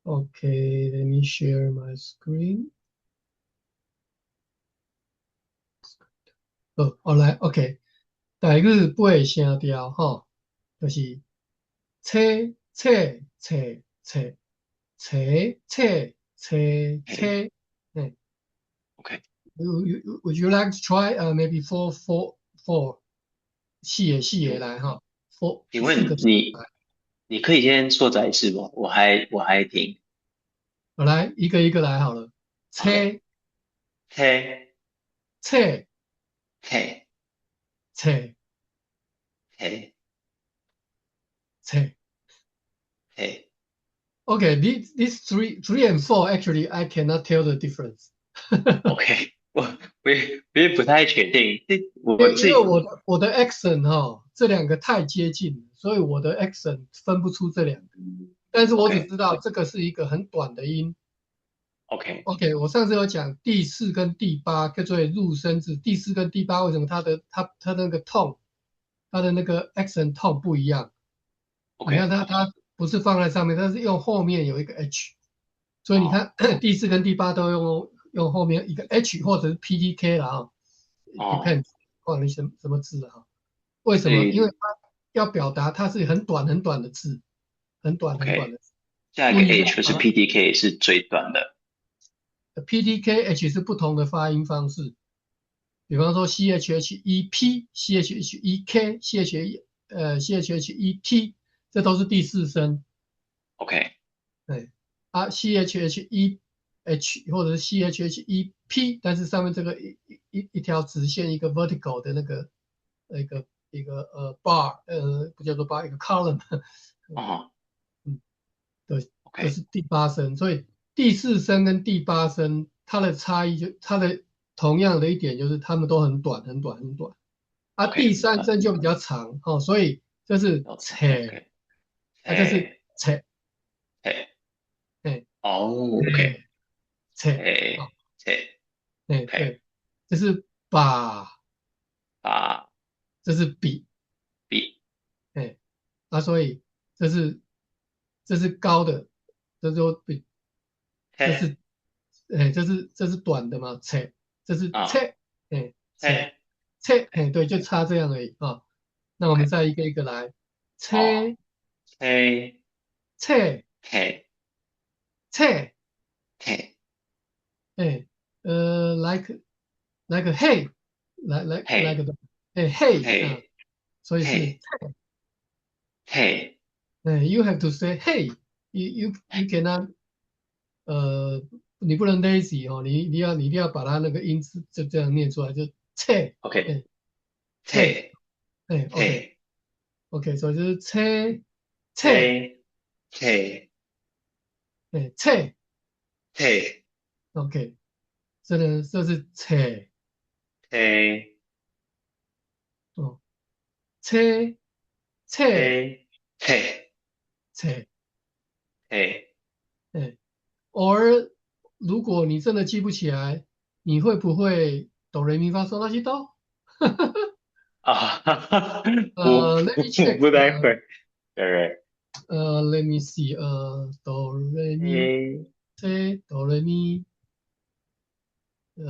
Okay, let me share my screen. 好，我來，OK。台語八个聲調吼，就是車、冊、冊、冊、冊、冊、冊、冊。嘿。 OK。 Would you like to try? Maybe four, four, four，四个四個來吼。Four，請問你可以先說再一次嗎？我還聽。我來一個一個來好了。車、車、冊、冊、冊、冊、冊。冊。 Okay, these three, three and four, actually, I cannot tell the difference. OK，我也不太確定。這我因為我的 accent 哈，這兩個太接近，所以我的 accent 分不出這兩個。但是我只知道這個是一個很短的音。 OK。 OK，我上次有講第四跟第八叫做入聲字，第四跟第八為什麼它那個 tone，它的那個 accent tone 不一樣？ OK，你看它不是放在上面，它是用後面有一個 H，所以你看第四跟第八都用後面一個 H 或者是 PTK 了啊，depends 看你什麼字啊？為什麼？因為它要表達它是很短很短的字，很短很短的字。下一個 H 或是 PTK 是最短的。 PTK H 是不同的發音方式，比方說 CHHEP、CHHEK、CHHET，這都是第四聲。 OK。對啊，CHHEH 或者是 CHHEP，但是上面這個一條直線，一個 vertical 的那個一個 bar，不叫做 bar，一個 column。哦。對，這是第八聲，所以第四聲跟第八聲它的差異就它的同樣的一點就是它們都很短很短很短，啊，第三聲就比較長哦，所以這是冊，啊，這是冊，冊，哎，哦，OK，冊，冊，哎，對，這是把，把，這是比，比，哎，啊，所以這是高的，這就比，這是，哎，這是短的嘛，冊，這是冊，哎，冊，冊，哎，對，就差這樣而已啊。那我們再一個一個來，車，車，冊，冊，冊，冊，哎，like hey，來來 like 哎，hey，所以是冊，嘿，哎，you have to say hey，you cannot，你不能 lazy 哦，你一定要把它那個音字就這樣念出來，就冊，OK，冊，哎，OK，OK，所以就是車，冊，冊，哎，冊，冊，OK，這個這是冊，冊，哦，車，冊，冊，冊，冊，哎，or 如果你真的記不起來，你會不會哆來咪發嗦拉西哆？啊，我 Let me check，不太會，對。Let me see，哆來咪，車哆來咪，車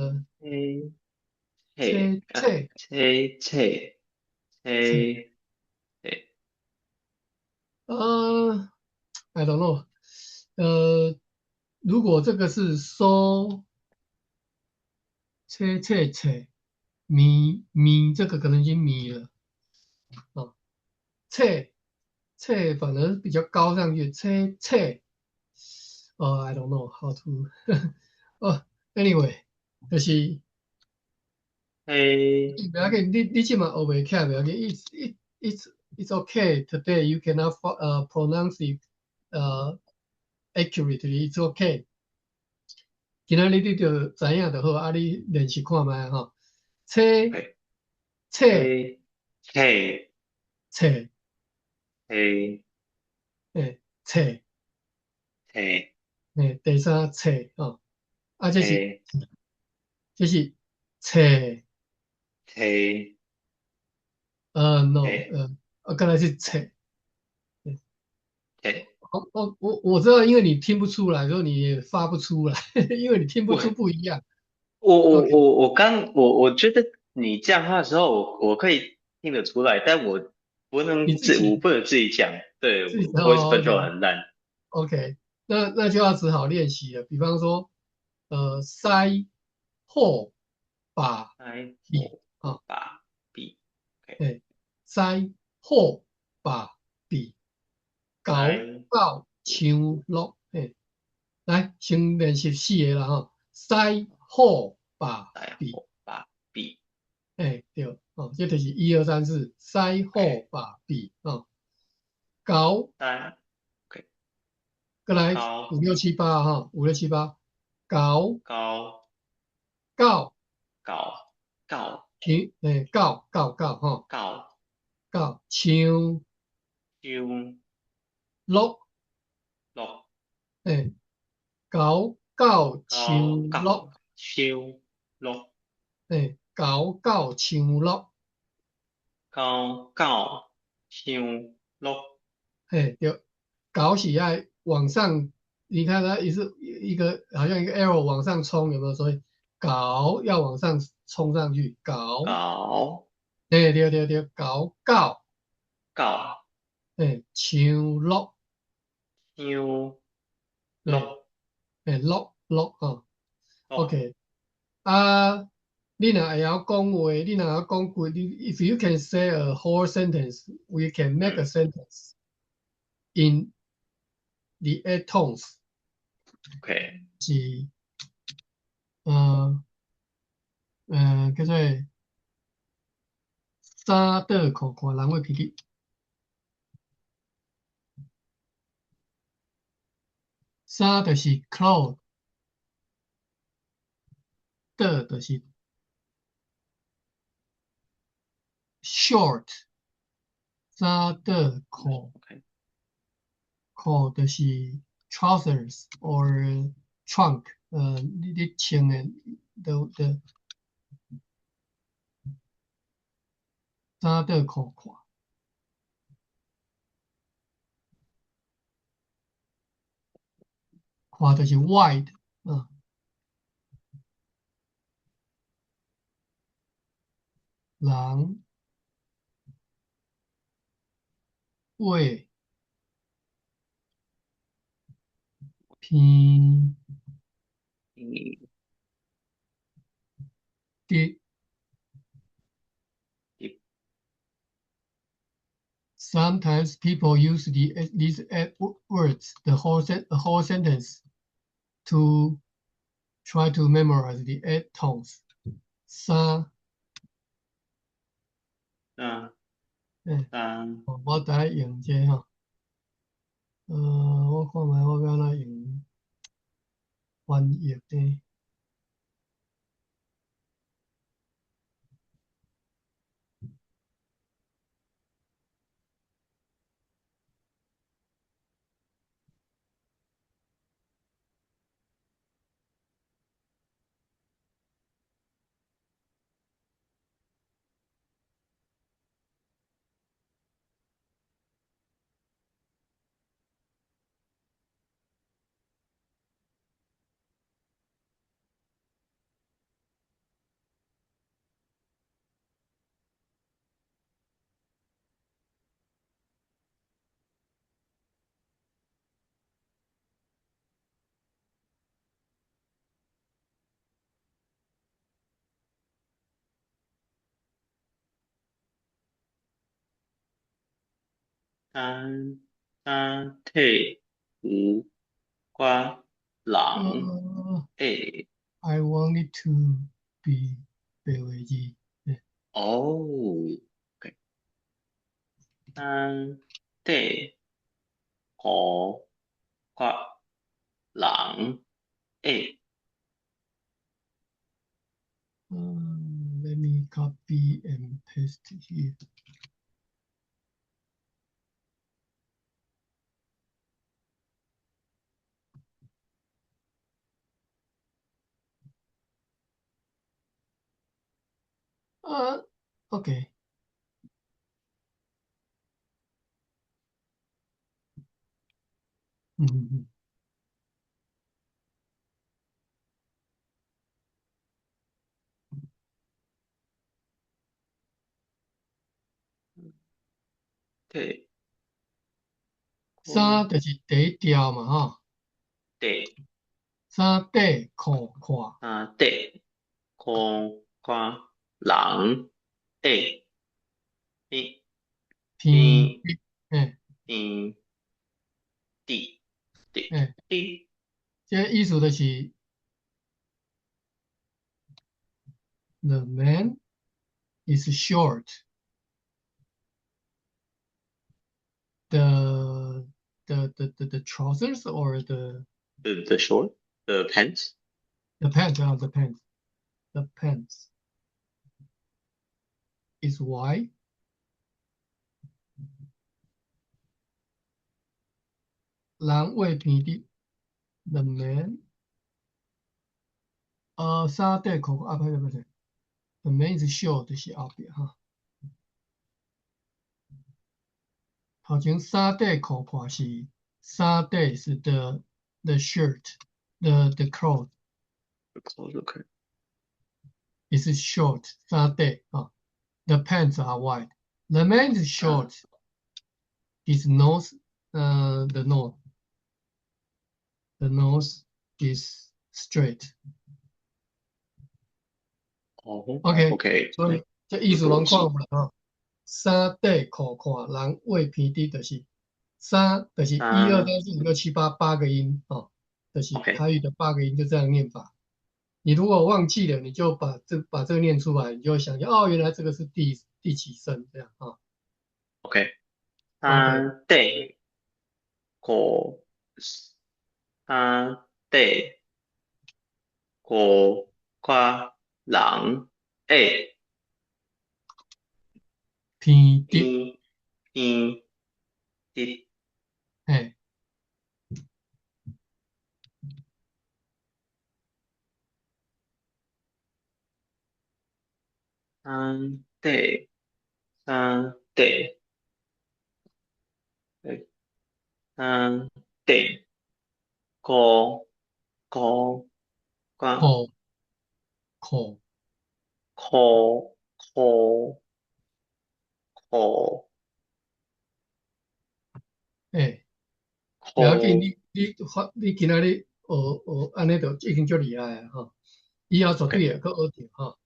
車車車車，I don't know，如果這個是嗦，車冊冊，咪咪，這個可能已經咪了，哦，冊冊反而比較高上去，車冊，哦，I don't know how to，哦，anyway，就是，嘿，不要緊，你這馬學袂起來，不要緊，it's okay today you cannot pronounce it accurately, it's okay。今仔日你就知影就好，啊，你練習看覓吼。車冊冊冊冊欸冊冊欸，第三冊吼，啊，這是冊冊no，啊，剛才是冊冊。哦，我知道，因為你聽不出來，所以你也發不出來，因為你聽不出我不一樣。我我 OK，我我剛我我覺得你講話的時候，我可以聽得出來，但我不你能自己自我不能自己講，對，自己我 voice 哦 control ，OK 很爛。 OK，那就要只好練習了。比方說，塞、貨、把、來，比我啊，把比，OK，對，西、好、把、比、猴、來，狗、樹、鹿，嘿，來，先練習四个啦吼，西、好、把、比，來，我把比嘿，對，哦，這就是一二三四，西、好、，OK，把、比，哦，猴，來，OK，過來五高六七八哈，五六七八，猴、高狗、高高樹，嘿，狗狗狗吼，高狗、樹、香鹿，鹿嘿，猴、狗、高樹、鹿，高香鹿嘿，猴、狗、樹、鹿，高高香鹿嘿，對，猴是愛往上，你看它也是一個好像一個 arrow 往上衝，有沒有？所以猴要往上衝上去，猴，高對對對對，猴狗，高嘿，樹鹿，香嘿，鹿嘿，鹿鹿哦鹿，OK 啊，你若會曉講話，你若會曉講句，你 if you can say a whole sentence, we can make a sentence in the eight tones. ，OK，是，叫做衫短褲寬人會皮。衫就是 cloth，短就是 short，衫短褲 OK，褲就是 trousers or trunk，你穿的都的衫短褲寬，寬就是 wide，人畫鼻一的一 Sometimes people use these words, the whole sentence, to try to memorize the eight tones. 衫，三三我知用這個吼，我看覓我欲按怎用翻譯呢？ 三三退五瓜人欸 I want it to be 白話字。哦，OK，三退五瓜人欸 Let me copy and paste here. OK. 嗯嗯嗯。对。衫就是第一條嘛，吼。對。衫短褲寬。衫短褲寬，人會天天嘿。天地地地。這個意思就是，The man is short. The trousers or the The short, the pants. The pants, the pants, the pants is wide. 人畫平直，The man，衫短褲啊，歹勢歹勢，The man is short 就是後壁哈。頭前衫短褲寬是衫短是 the shirt, the cloth. The clothes, okay. Is short 衫短啊，The pants are wide. The man is short. His nose, the nose, the nose is straight. 哦 OK，，OK，所以這意思攏看有啦吼。衫短褲寬，人畫平直就是衫，就是一二三四五六七八八個音哦，就是台語的八個音，就這樣念法。你如果忘記了，你就把這個念出來，你就會想起哦，原來這個是第幾聲這樣啊。 OK，衫短褲衫短褲寬，人會平直天平直，嘿，衫短衫短，衫短褲褲寬褲褲褲褲褲欸，袂要緊，褲你發你今仔日學學按呢就已經足厲害啊吼！以後絕對會閣學著吼。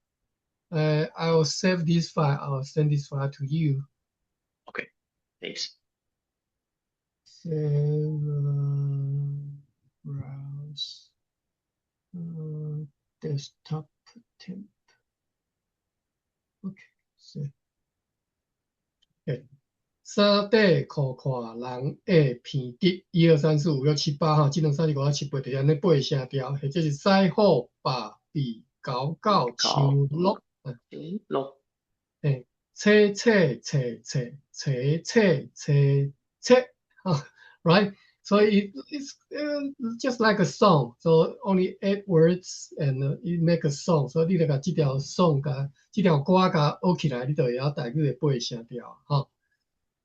I will save this file. I will send this file to you. OK, thanks. Save, browse, desktop temp. OK, save. 衫短褲寬，人會鼻直，一二三四五六七八，吼，這兩三四五六七八，就是按呢八個聲調，或者是西虎爸比狗狗樹鹿，鹿，欸，車車車車車車車車，right? So it's just like a song. So only eight words and it make a song. 所以你著共這條 song 共這條歌共學起來，你就會曉台語的八個聲調，吼。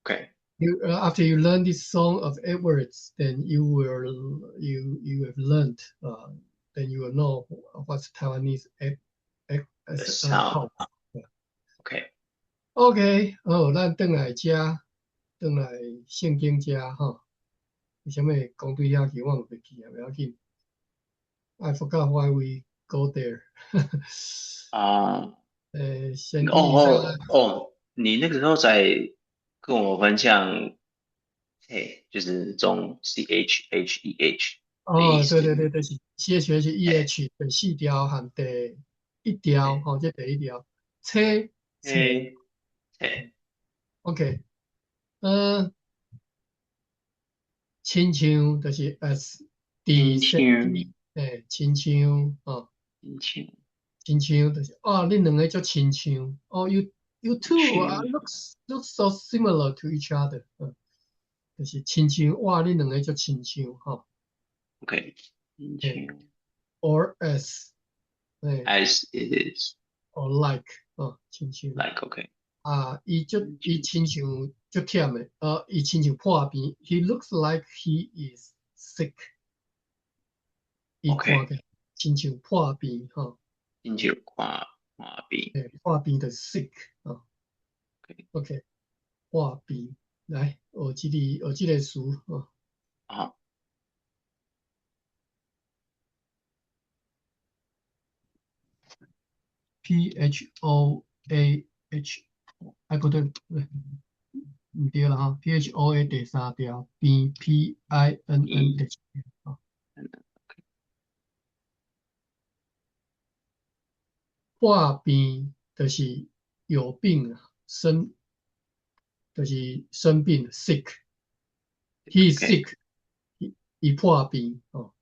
Okay. After you learn this song of eight words, then you have learned. Then you will know what's Taiwanese eight eight sound. Okay. OK，好，咱轉來遮，轉來聖經遮吼。為啥物講對遐去，我嘛袂記啊，袂要緊。I forgot why we go there. 啊。先哦哦哦，你那個時候在跟我分享，嘿，就是這種 C H H E H 哦，對對對對，是 C H H E H 第四條和第一條，吼，這第一條，車車車，OK，親像就是 as D 親像，欸，親像，哦，親像，親像就是哦，恁兩个足親像，哦，you two are look so similar to each other，就是親像，哇，恁兩个足親像，吼。 OK，親像，or as， as it is， or like，哦，親像，like OK，啊，伊親像足忝的，伊親像破病，he looks like he is sick。伊看起來親像破病吼。親像看破病。欸，破病就 sick 啊。OK，破病，來學這個學這個詞吼。好。 PHOAH，哎不對，毋對啦吼，PHOA 第三條，病 PINN 第一條吼。破病就是有病啊，生就是生病，sick。He is sick，伊破病哦，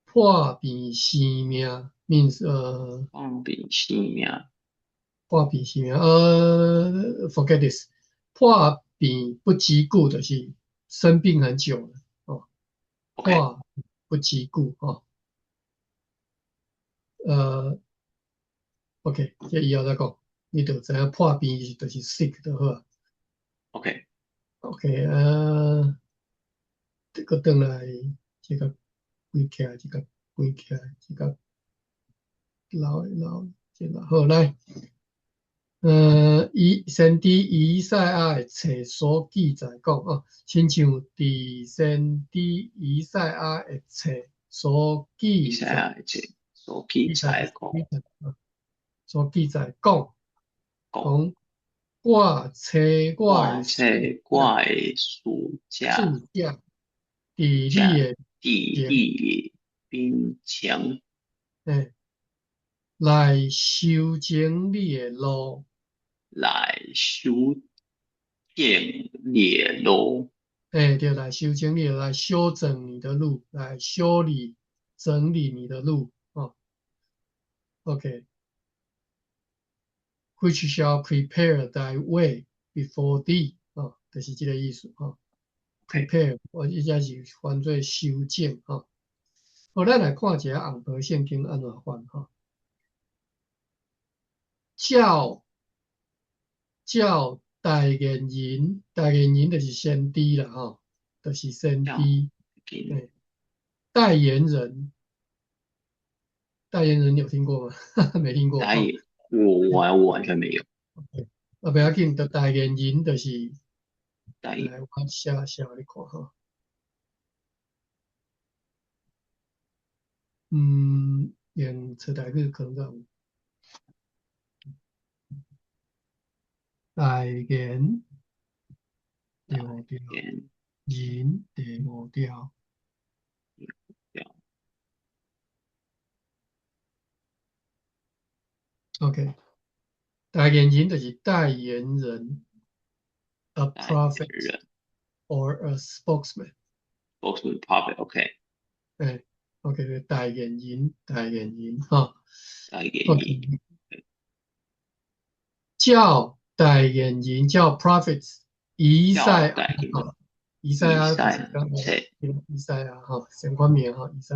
破病生命 means 破病生命，破病生命，forget this，破病不及故就是生病很久了哦，破不及故哦，OK，這以後再講，你就知影破病就是 sick 就好啊。 OK。 OK，這個轉來，這個關起來，這個關起來，這個老老這個好來。以先知以賽亞的冊所記載講哦，親像佇先知以賽亞的冊所記載，以賽亞的冊所記載講，所記載講，講我差我的我的使者，使者佇你的佇你的面前，欸，來修整你的路，來修整你的路，欸，對，來修整你的，來修整你的路，來修理、整理你的路，哦。OK，which shall prepare thy way before thee，哦，就是這個意思，哦。prepare，我這只是翻做修整，吼。好，咱來看一下紅袍聖經按怎翻，吼。照代言人，代言人就是先知啦，吼，就是先知。對，代言人，代言人你有聽過嗎？沒聽過。代言，我完全沒有。啊，不要緊，就代言人就是。代言。來，我寫寫予你看哈。用冊台語可能較有。代言，第五條，人第五條。OK，代言人就是代言人，a prophet or a spokesman。 spokesman prophet，OK。欸，OK，代言人，代言人，哈。代言人。照代言人叫 prophets，以賽亞，以賽亞就是剛才以賽亞哈，相關名哈，以賽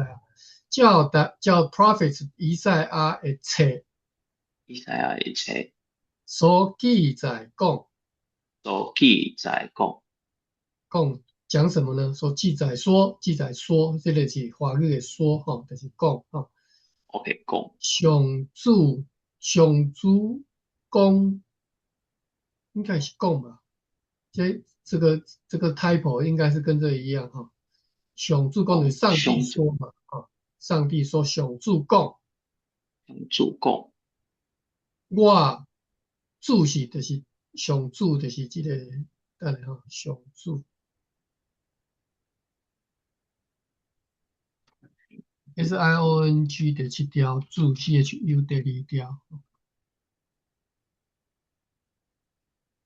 亞照 prophets 以賽亞的冊，以賽亞的冊所記載講，所記載講，講講什麼呢？所記載說，記載說，這個是華語的說哈，就是講哈。 OK，講。上主，上主講。應該是講吧，這個 typo 應該是跟這一樣哈。上主講的上帝說嘛，啊，上帝說上主講，上主講，我主是就是上主就是這個，等下哈，上主，SIONG 第七條，主 CHU 第二條。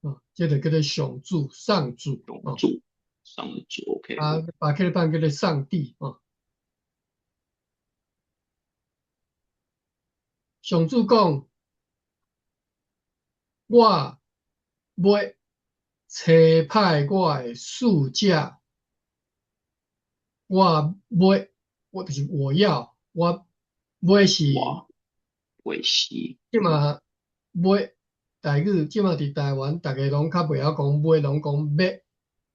哦，這個叫做上主、上主、上主、上主，OK。啊，把克里辦叫做上帝哦。上主講，我欲差派我的使者，我欲，我就是我要，我欲是，我欲是，這嘛欲。台語這馬佇台灣，逐家攏較袂曉講欲，攏講欲，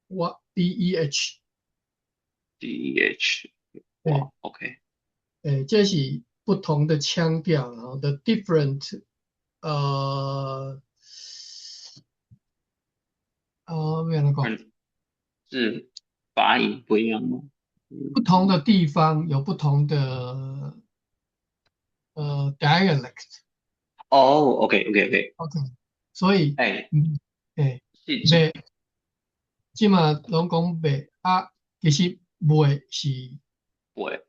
我 B E H。D E H，哇，OK。欸，這是不同的腔調，然後 the different，欲按怎講？是發音不一樣嗎？不同的地方有不同的dialect。哦，OK，OK，OK。 OK，所以，欸，欸，袂，這馬攏講袂啊，其實袂是袂。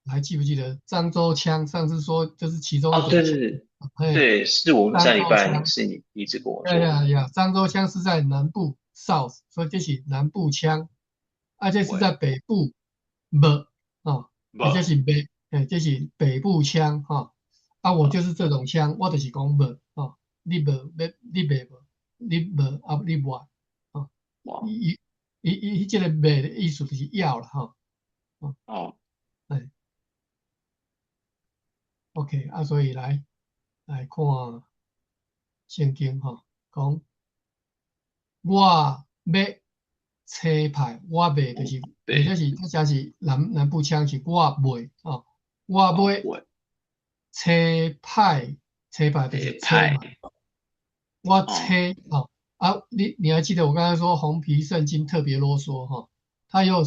還記不記得漳州腔？上次說就是其中一種。哦，對對對，對，是我們上禮拜是你一直跟我說。對呀呀，漳州腔是在南部 South，所以這是南部腔，啊，這是在北部無哦，這是北，欸，這是北部腔哈。啊，我就是這種腔，我就是講無哦，你無欲你袂無，你無啊你無哦。伊伊伊這個欲的意思就是要啦哈。哦。哎。OK，啊，所以來來看聖經吼，講我欲差派，我欲就是，或者是這才是南部腔是我袂哦，我欲差派，差派就是差嘛，我差哦啊，你還記得我剛才說紅皮聖經特別囉嗦哈，他又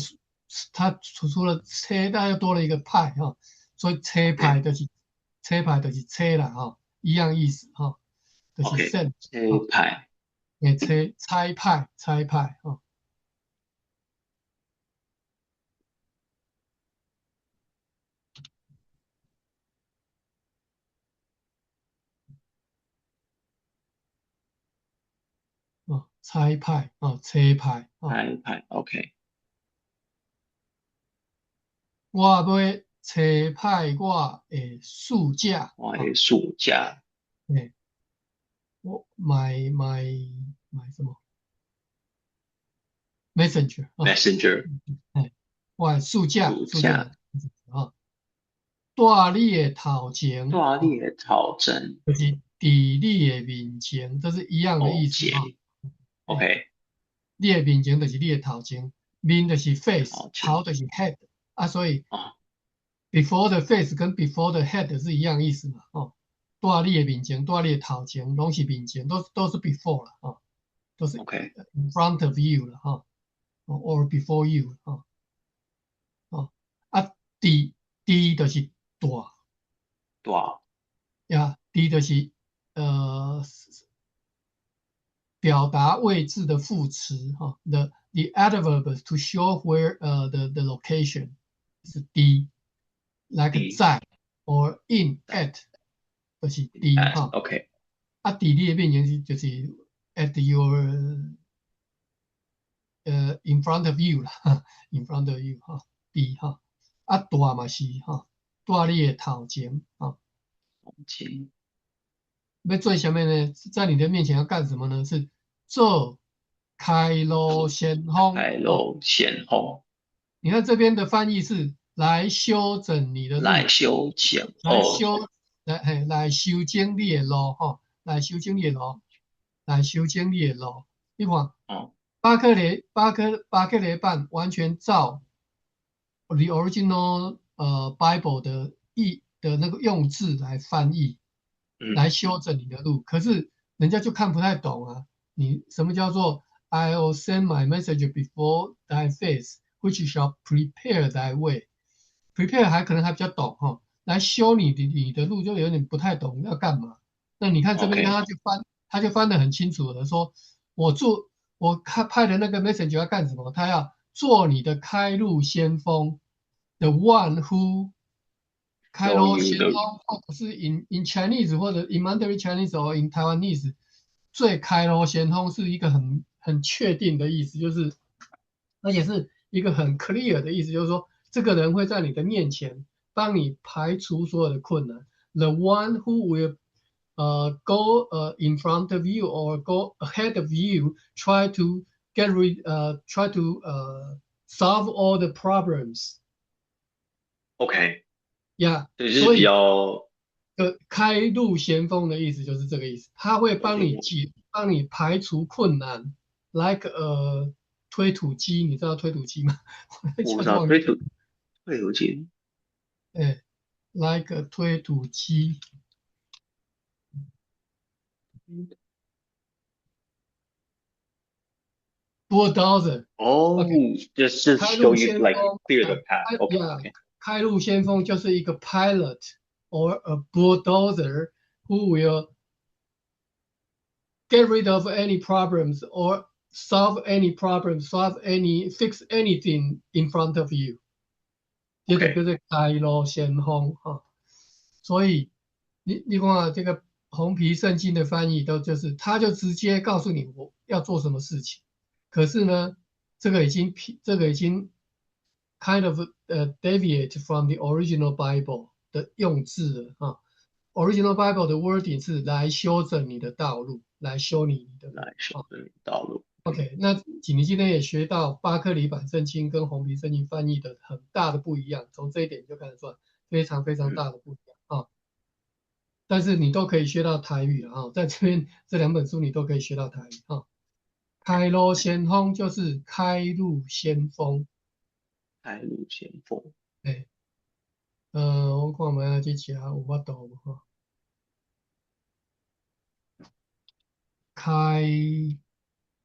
他除了差，他又多了一個派哈，所以差派就是差派就是差啦哈，一樣意思哈，就是 send 差派，欸，差差派差派哈。哦，差派哦，差派哦，差派，OK。我欲差派我的使者，我的使者，欸，我 my 什麼？Messenger， Messenger，欸，我的使者，使者，啊，蹛你的頭前，蹛你的頭前，就是佇你的面前，這是一樣的意思啊。 OK，你的面前就是你的頭前，面就是 face，頭就是 head，啊，所以 before the face 跟 before the head 是一樣意思嘛，哦，蹛你的面前，蹛你的頭前，攏是面前，都是 before 啦，哦，都是 in front of you 啦，哈，or before you，哈，哦，啊，佇佇就是蹛，蹛，呀，佇就是表達位置的副詞，哈，the adverb to show where the location 是佇，like 在 or in at 就是佇哈，OK，啊，佇你的面前是就是 at your in front of you 啦，in front of you 哈，佇哈，啊蹛嘛是哈，蹛你的頭前哈，前。欲做啥物呢？在你的面前要幹什麼呢？是做開路先鋒。開路先鋒。你看這邊的翻譯是來修整你的路。來修整。來修，來嘿，來修整你的路吼，來修整你的路，來修整你的路。你看，巴克雷版完全照 the original Bible 的意的那個用字來翻譯。來修整你的路，可是人家就看不太懂啊。你什麼叫做 I will send my messenger before thy face, which shall prepare thy way? Prepare 還可能還比較懂哈，來修你的路就有點不太懂要幹嘛。那你看這邊他就翻得很清楚的說，我派的那個 messenger 要幹什麼？他要做你的開路先鋒，the one who 開路先鋒，或者是 in Chinese 或者 in Mandarin Chinese 或 in Taiwanese，最開路先鋒是一個很確定的意思，就是而且是一個很 clear 的意思，就是說這個人會在你的面前幫你排除所有的困難。The one who will go in front of you or go ahead of you, try to get rid try to solve all the problems. OK. Yeah，對，就是比較開路先鋒的意思就是這個意思，他會幫你解，幫你排除困難，like a 推土機，你知道推土機嗎？我不知道推土機。哎，like a 推土機。Bulldozer。哦，just show you like clear the path. Okay. 開路先鋒就是一個 pilot or a bulldozer who will get rid of any problems or solve any problems, solve any, fix anything in front of you。這個叫做開路先鋒哈。所以你看這個紅皮聖經的翻譯都就是，他就直接告訴你我要做什麼事情。可是呢，這個已經 kind of deviate from the original Bible 的用字了哈。Original Bible 的 wording 是來修整你的道路，來修理你的來修整道路。 OK，那錦你今天也學到巴克禮版聖經跟紅皮聖經翻譯的很大的不一樣，從這一點就看得出來，非常非常大的不一樣啊。但是你都可以學到台語啊，在這邊這兩本書你都可以學到台語啊。開路先鋒就是開路先鋒，開路先鋒。對，我看覓啊，這只有法度無吼？開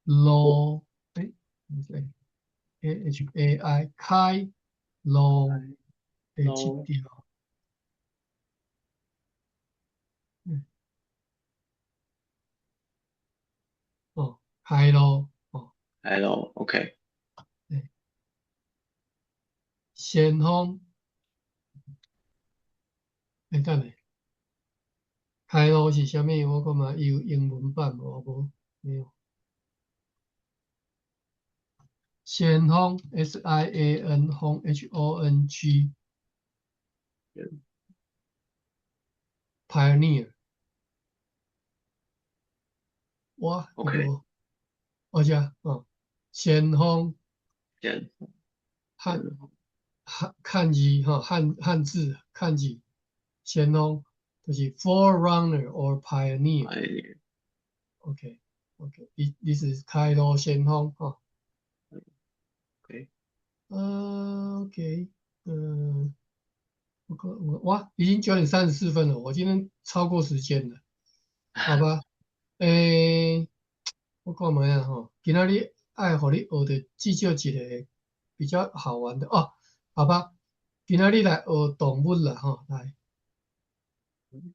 路，欸，A H A I 開路第七條，嗯，哦，開路，哦，開路，OK。對，先鋒，欸，等下，開路是啥物？我看覓有英文版無？無，沒有。先鋒，S I A N 鋒 H O N G，Pioneer。哇，OK，我遮哦，先鋒，先漢字哈，漢字漢字，先鋒就是 forerunner or pioneer。OK，OK，this is 開路先鋒哈。 OK， OK，嗯，我哇，已經9點34分了，我今天超過時間了，好吧？欸，我看覓啊吼，今仔日愛予你學著至少一個比較好玩的哦，好吧？今仔日來學動物啦吼，來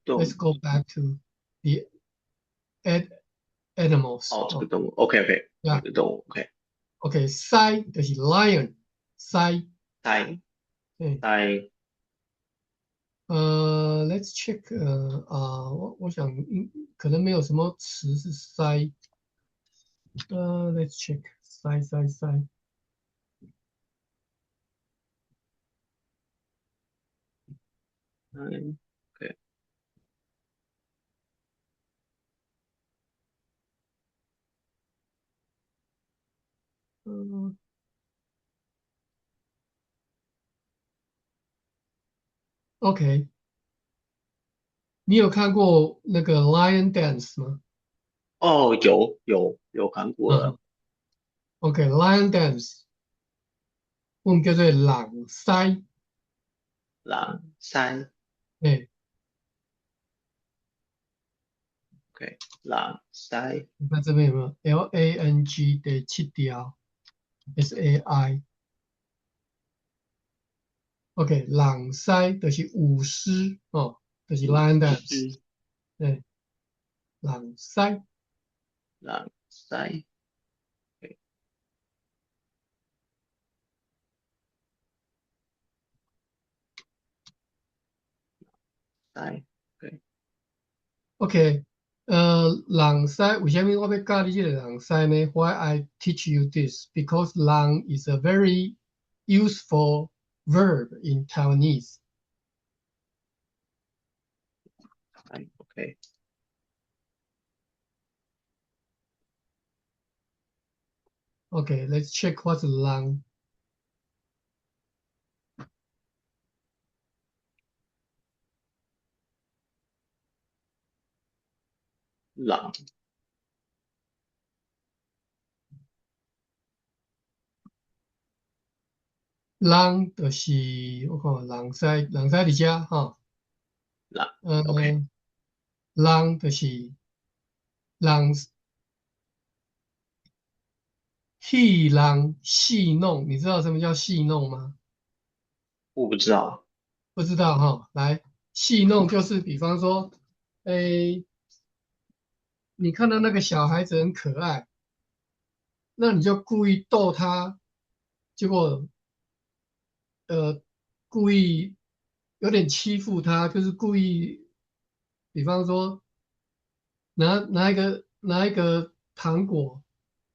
，Let's go back to the animals。哦，這個動物，OK OK，這個動物，OK。 OK，獅就是 lion，獅。獅。對。獅。Let's check，我想應可能沒有什麼詞是獅。Let's check，獅獅獅。嗯，OK。嗯，OK，你有看過那個 Lion Dance 嗎？哦，有看過了。OK，Lion Dance，我們叫做狼獅。狼獅。對。 OK，狼獅。你看這邊有沒有 L A N G 第七條 S A I。OK，狼獅就是舞獅哦，就是 Lion Dance。對，狼獅。狼獅。對。獅，對。 OK，狼獅為啥物我欲教你這個狼獅呢？Why I teach you this? Because 人 is a very useful verb in Taiwanese. OK. Okay, let's check what's 人. 人。弄就是我看弄狮，弄狮佇遮吼，弄，OK，弄就是弄戏弄戏弄，你知道什么叫戏弄吗？我不知道。不知道哈，來，戲弄就是比方說，誒，你看到那個小孩子很可愛，那你就故意逗他，結果故意有點欺負他，就是故意，比方說拿一個糖果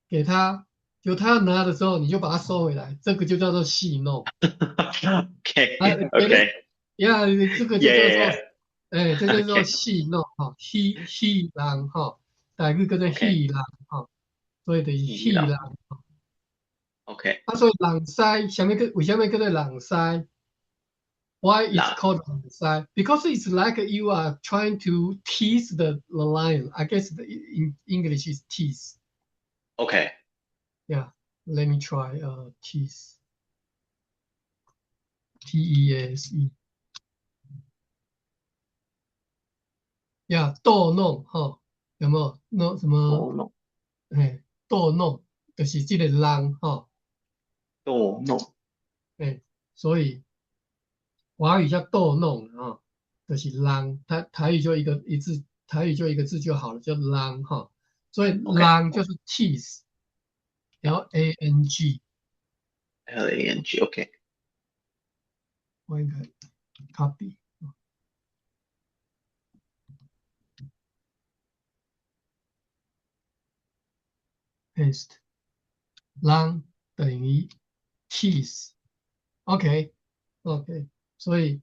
給他，就他要拿的時候，你就把它收回來，這個就叫做戲弄。 OK 啊，別的 OK，呀，這個就叫做， yeah 哎，這叫做 OK 戲弄哈，戲戲弄哈，台語叫做 OK，戲弄哈，所以就是戲弄戲弄。 OK，啊，所以弄獅，啥物叫為啥物叫做弄獅？Why it's 弄 called 弄獅? Because it's like you are trying to tease the lion. I guess in English is tease. OK， Yeah, let me try tease. T E A S E. Yeah，逗弄哈，有沒有？弄什麼？逗弄哎，逗弄就是這個弄哈，逗弄哎，所以華語叫逗弄啊，就是弄，台語就一個一字，台語就一個字就好了，叫弄哈。所以 OK 弄就是 tease，然後 A N G， L A N G OK，我應該 copy。paste 弄等於 tease，OK OK，所以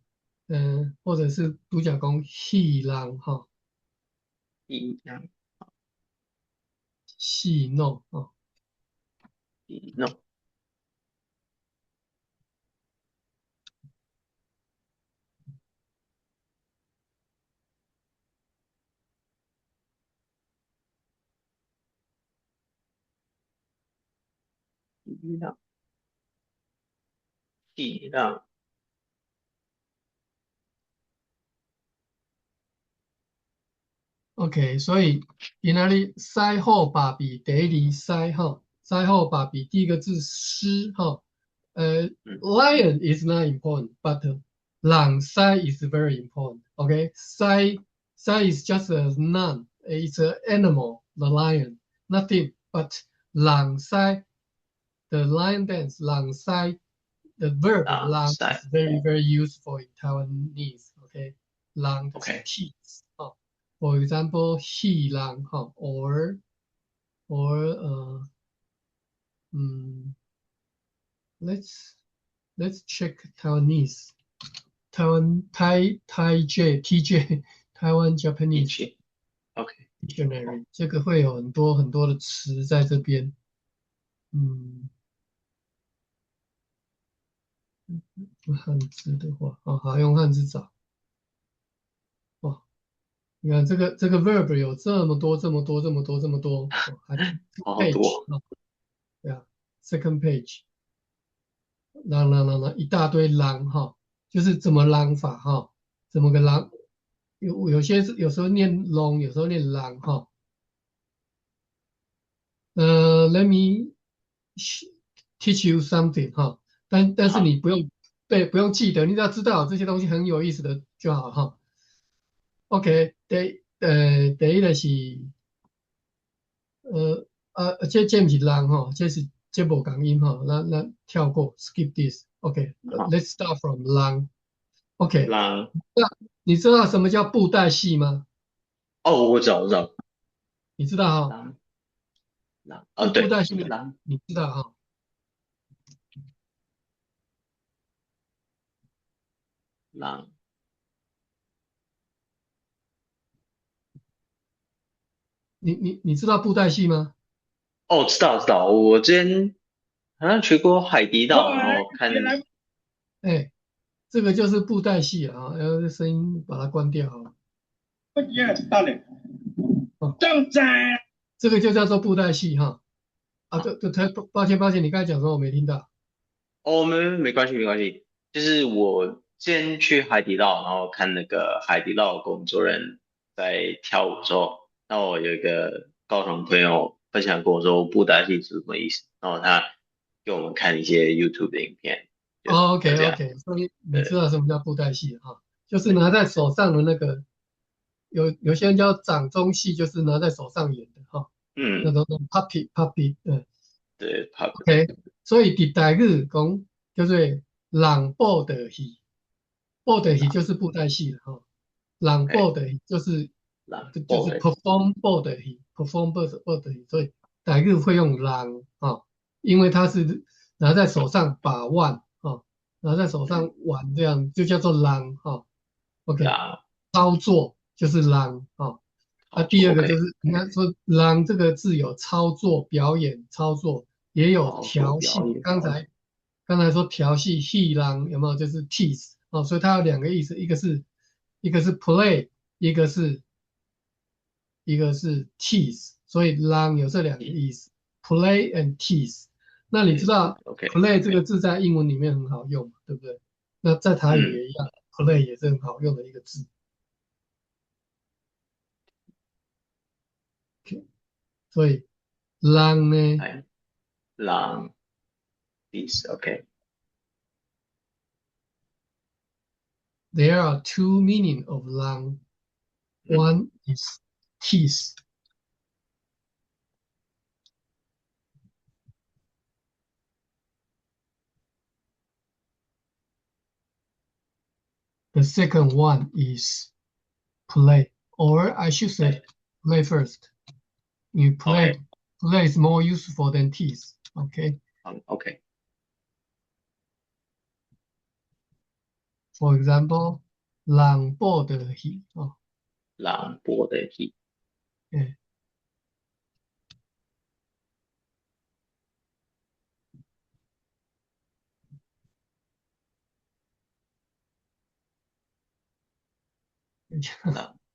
或者是獨角公戲弄哈，戲弄戲弄哦，戲弄戲弄戲弄 OK，所以今仔日獅虎爸比第一字獅哈，獅虎爸比第一個字獅哈，lion is not important，but 弄獅 is very important。OK，獅獅 is just a noun，it's an animal，the lion，nothing but 弄獅，the lion dance，弄獅，the verb 弄弄獅 is very very useful in Taiwanese。OK，弄就是 OK tease 哦。For example, 戲弄哈，or let's check Taiwanese Taiwan 台台 J T J Taiwan Japanese T J OK dictionary，這個會有很多很多的詞在這邊。用漢字的話，哦，好，用漢字找。哦，你看這個 verb 有這麼多這麼多這麼多這麼多，哦，還好 page 多哦，對啊，second page，啷啷啷啷一大堆啷哈，就是怎麼啷法哈，怎麼個啷，有些有時候念龍，有時候念啷哈。Let me teach you something 哈，但是好你不用對，不用記得，你只要知道這些東西很有意思的就好哈。OK，第一個是，這毋是弄吼，這是這無仝音吼，咱跳過，skip this。OK，let's start from 弄。OK，弄。那你知道什麼叫布袋戲嗎？哦，我知道，我知道。你知道哈？弄弄，哦對，布袋戲弄，你知道哈？弄。你知道布袋戲嗎？哦，知道知道，我之前好像去過海底島，然後看，哎，這個就是布袋戲啊，然後聲音把它關掉啊。哦，這個就叫做布袋戲哈。啊，對對，他抱歉抱歉，你剛才講什麼我沒聽到。哦，沒關係，沒關係。就是我先去海底撈，然後看那個海底撈工作人員在跳舞的時候，那我有一個高雄朋友分享跟我說布袋戲是什麼意思，然後他給我們看一些 YouTube 的影片。哦，OK OK，所以你知道什麼叫布袋戲哈？就是拿在手上的那個，有些人叫掌中戲，就是拿在手上演的哈。那種 puppet puppet，嗯，對，puppet。 OK，所以佇台語講叫做弄布袋戲，布袋戲就是布袋戲哈。弄布袋戲就是 perform 布袋戲，perform 布袋戲，所以台語會用弄啊，因為它是拿在手上把玩啊，拿在手上玩這樣就叫做弄哈。OK，操作就是弄啊。啊，第二個就是你看說“弄”這個字有操作、表演、操作，也有調戲。剛才說調戲戲弄有沒有？就是 tease 哦，所以它有兩個意思，一個是 play，一個是 tease，所以“弄”有這兩個意思，play and tease。那你知道 play 這個字在英文裡面很好用，對不對？那在台語也一樣，play 也是很好用的一個字。所以，弄呢？弄，this OK。 There are two meaning of 弄. One is tease. The second one is play, or I should say play first. You play, play is more useful than tease. Okay. Okay. For example, 弄布袋戲哦。弄布袋戲。對。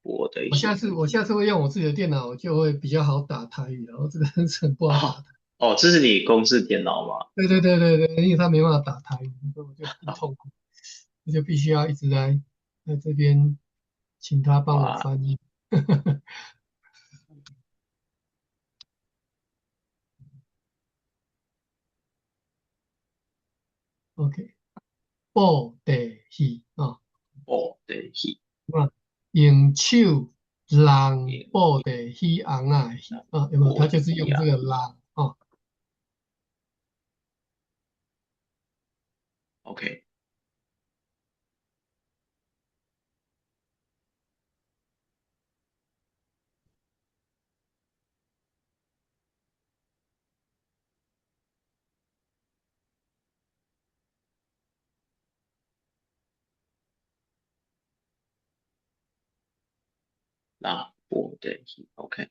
我的我下次會用我自己的電腦，就會比較好打台語，然後這個很不好打。哦，這是你公司電腦嗎？對對對對對，因為他沒辦法打台語，所以我就很痛苦，我就必須要一直在這邊請他幫我翻譯。OK，布袋戲啊，布袋戲。用手弄布袋戲尪仔戲啊，有沒有？他就是用這個弄啊。 OK。弄布袋戲，OK。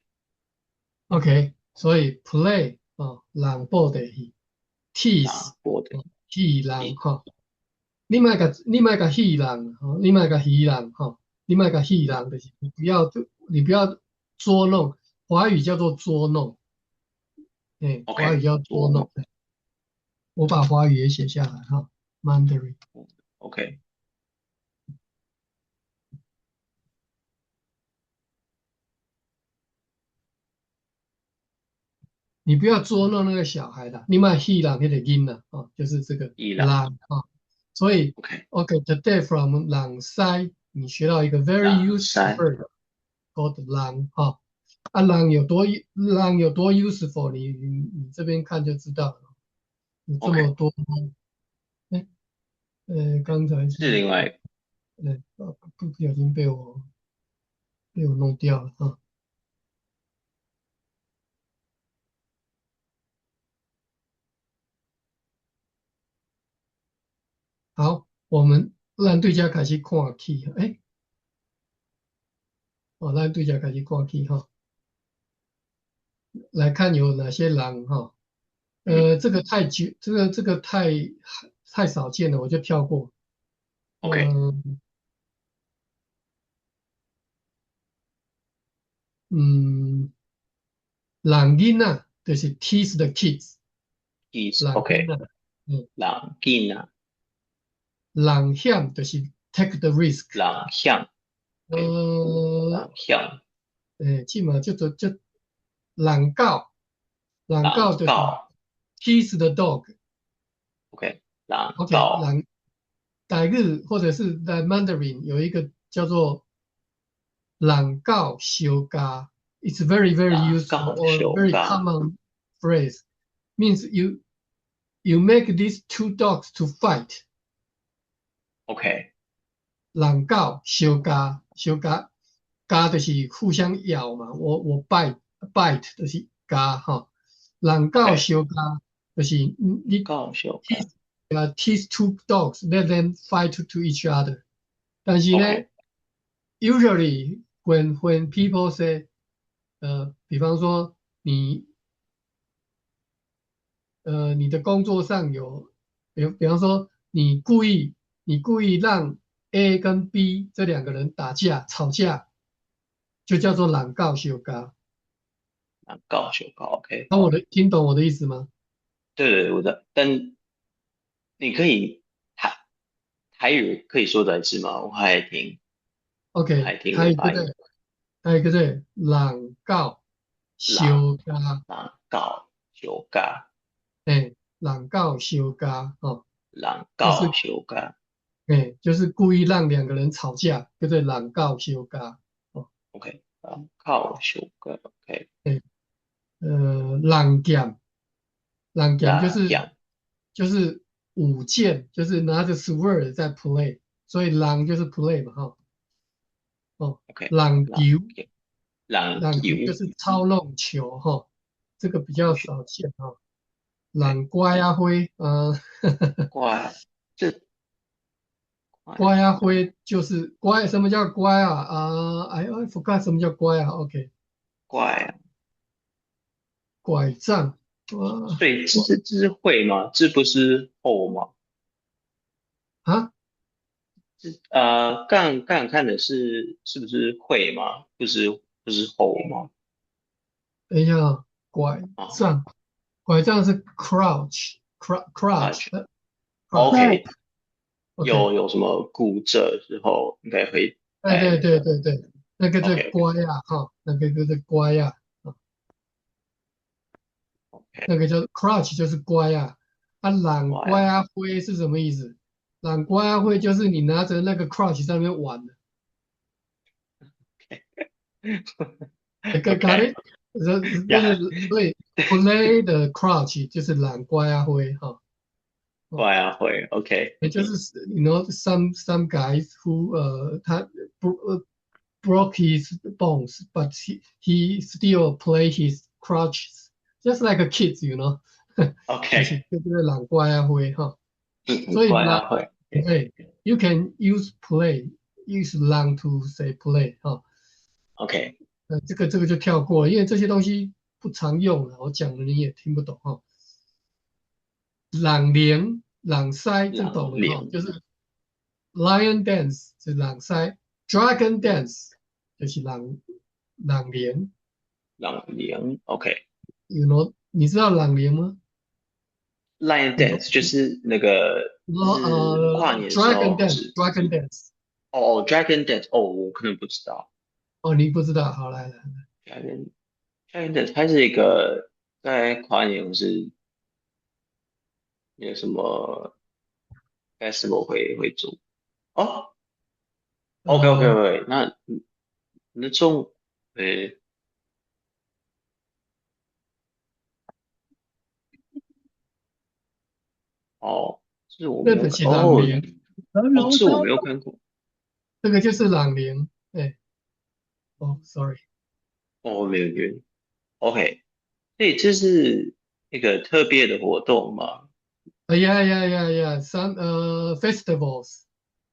OK，所以 play 哦，弄布袋戲，tease 戲弄吼，你莫共戲弄吼，你莫共戲弄吼，你莫共戲弄，就是你不要捉弄，華語叫做捉弄，哎，華語叫捉弄。我把華語也寫下來哈，Mandarin。 OK。你不要捉弄那個小孩的，你莫戲弄彼個囡仔啊，就是這個弄啊。所以，OK，today from 朗塞，你學到一個 very useful word called 弄哈。啊，弄有多 useful，你這邊看就知道了。有這麼多，哎，剛才是另外，不小心被我弄掉了啊。好，我們咱對這開始看起，欸，哦，咱對這開始看起哈，來看有哪些人哈，這個太久，這個太少見了，我就跳過。 OK。弄囡仔就是 tease the kids。 Tease，OK。弄囡仔。弄险就是 take the risk。弄險，弄險。欸，這嘛叫做這弄狗，弄狗就是 tease the dog。 OK，弄 OK，弄台語或者是在 Mandarin 有一個叫做弄狗相咬，It's very very useful or very common phrase. Means you make these two dogs to fight. OK，弄狗相咬，相咬，咬就是互相咬嘛。我 bite bite 就是咬哈。弄狗相咬就是你狗相咬。 Tease two dogs, let them fight to each other. 但是呢，usually when people say，比方說你的工作上有，比方說你故意讓 A 跟 B 這兩個人打架吵架，就叫做弄狗相咬。弄狗相咬，OK。那聽懂我的意思嗎？對對，我的，但你可以台語可以說再一次嗎？我還聽。 OK，還聽台語對，台語對，弄狗相咬。弄狗相咬。欸，弄狗相咬，哦。弄狗相咬。欸，就是故意讓兩個人吵架，叫做弄狗相咬。哦。 OK，弄狗相咬，OK。欸，弄劍，弄劍就是舞劍，就是拿着 sword 在 play，所以弄就是 play 嘛，哈。哦，OK。弄球，弄球就是操弄球，哈，這個比較少見，哈。弄拐仔花，拐，這拐仔花就是拐，什麼叫拐啊？啊，哎，I forgot 什麼叫拐啊？OK，拐啊，拐杖，所以這是會嗎？這不是後嗎？啊？這剛剛看的是不是會嗎？不是後嗎？等一下，拐杖，拐杖是 crutch，crutch。 OK，有什麼骨折之後應該會。對對對對對，那個叫拐啊，哈，那個叫做拐啊，那個叫 crutch 就是拐啊，啊，弄拐仔花是什麼意思？弄拐仔花就是你拿着那個 crutch 在那邊玩的。 OK，這就是所以 play the crutch 就是弄拐仔花哈。拐仔花，OK。也就是 some guys who 他 broke his bones, but he still play his crutches, just like a kids. OK。就是弄拐仔花哈。所以拐仔花。對，you can use play, use 弄 to say play 哈。 OK。這個就跳過了，因為這些東西不常用了，我講了你也聽不懂哈。弄龍、弄獅，這懂了哈，就是 lion dance 是弄獅，dragon dance 就是弄弄龍。弄龍，OK。 You know，你知道弄龍嗎？Lion dance 就是那個跨年 dragon dance，dragon dance。哦，dragon dance，哦，我可能不知道。哦，你不知道，好，來來來，dragon dance，它是一個在跨年是有什麼 festival 會做？哦，OK OK OK，那種，誒，哦，這我沒有，哦，哦，這我沒有看過，這個就是弄龍，哎，哦，sorry，哦，沒有沒有，OK，所以這是一個特別的活動嗎？ Yeah, some festivals，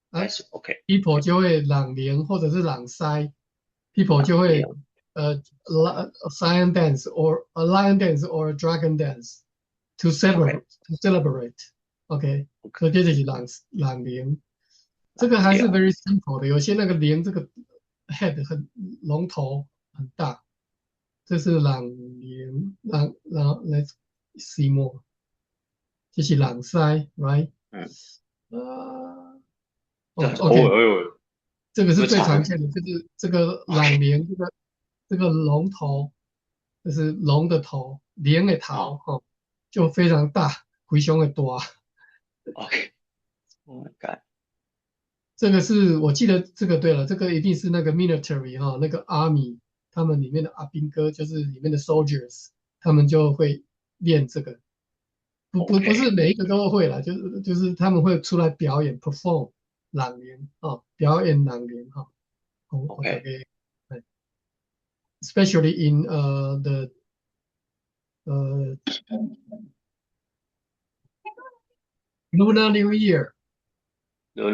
啊，OK，people 就會弄龍或者是弄獅，people 就會lion dance or a lion dance or a dragon dance to celebrate，OK，所以這就是弄弄龍，這個還是 very simple 的，有些那個龍這個 head 很龍頭很大，這是弄龍，弄弄 Let's see more。這是弄獅，right？哦，OK，這個是最常見的，就是這個龍龍，這個龍頭，就是龍的頭，龍的頭，吼，就非常大，非常的大。 OK，Oh my God。這個是我記得這個對了，這個一定是那個 military 哈，那個 army 他們裡面的阿兵哥，就是裡面的 soldiers，他們就會練這個。不是每一個都會啦，就是他們會出來表演 perform 龍龍哦，表演龍龍哈。OK，especially in the Lunar New Year。 過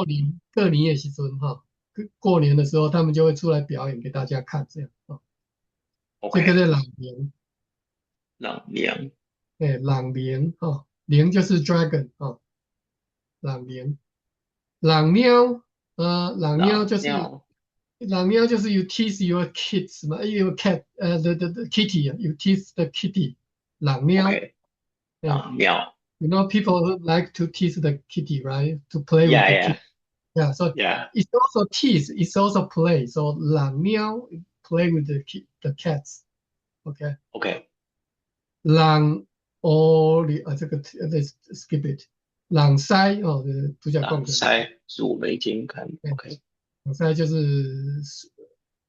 年過年的時陣哈，過年的時候他們就會出來表演給大家看，這樣啊。這個是龍龍。龍龍。對，龍龍哈，龍就是 dragon 啊，龍龍，弄貓，弄貓就是 you tease your kids 嘛，your cat，the kitty，you tease the kitty，弄貓。弄貓。 You know, people like to tease the kitty, right? To play with the kitty. Yeah, so it's also tease, it's also play. So 弄貓 play with the cats. Okay. Okay. 弄哦，你啊，這個 let's skip it。弄獅哦，拄才講。弄獅是我沒聽看。OK。弄獅就是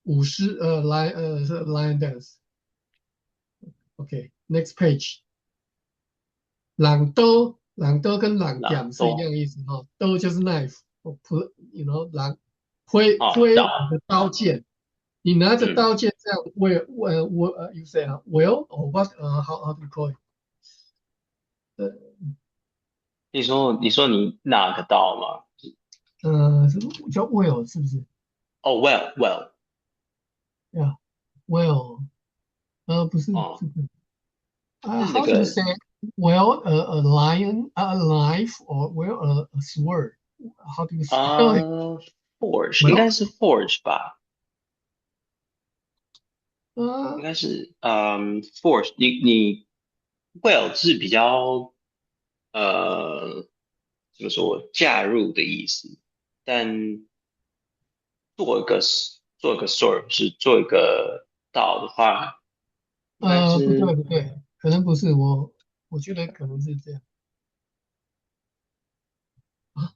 舞獅，lion，是 lion dance。OK，next page。弄刀，弄刀跟弄劍是一樣意思哈，刀就是 knife，我 put，弄揮揮的刀劍，你拿着刀劍這樣，wield 我you say 啊，wield or what？how do you call it？你說你拿個刀嗎？是叫 wield 是不是？哦，wield wield。 Yeah，wield，不是這個。啊，how do you say？Wield a lion, a knife, or wield a sword? How do you spell it? ，forge 應該是 forge 吧？應該是forge。你 wield 是比較怎麼說駕入的意思，但做一個 sword 是做一個刀的話，應該不是對不對，可能不是我。我覺得可能是這樣啊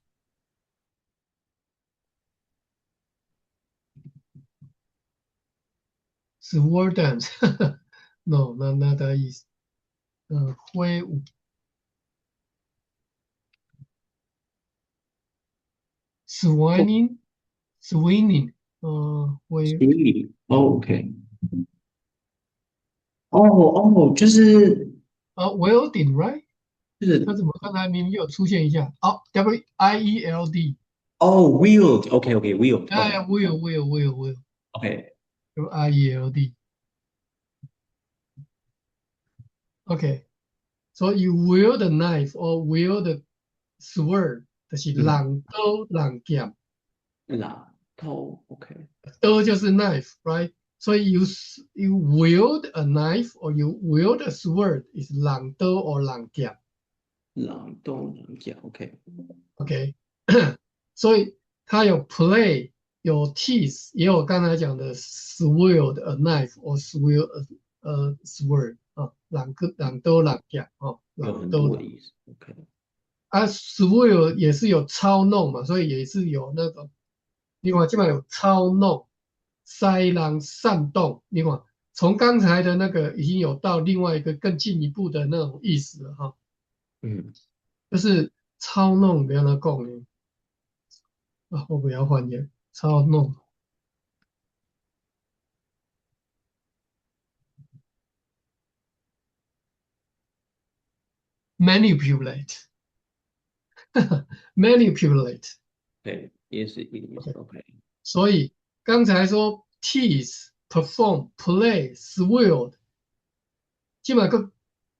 ，sword dance，no，那的意思，揮舞，swinging，swinging，揮，swinging，哦，OK，哦哦，就是wielding，right？就是他怎麼剛才明明有出現一下？哦，W I E L D。哦，wield，OK，OK，wield，哎，wield，wield，wield，wield。 OK。 W I E L D。OK，so you wield the knife or wield the sword，就是弄刀弄劍。弄刀，OK。刀就是 knife，right？所以 you wield a knife or you wield a sword is 弄刀 or 弄劍。弄刀弄劍，OK。 OK，所以它有 play，有 tease，也有剛才講的 wield a knife or wield a sword 啊，弄個弄刀弄劍哦，有很弄刀多的意思，OK。啊，wield 也是有操弄嘛，所以也是有那種，你看這邊有操弄。塞人煽動，你看，從剛才的那個已經有到另外一個更進一步的那種意思了哈。就是操弄，不要那講呢。啊，我不要翻譯，操弄。manipulate，manipulate。對，也是一個意思，OK。所以。剛才說 tease, perform, play, wield，這馬個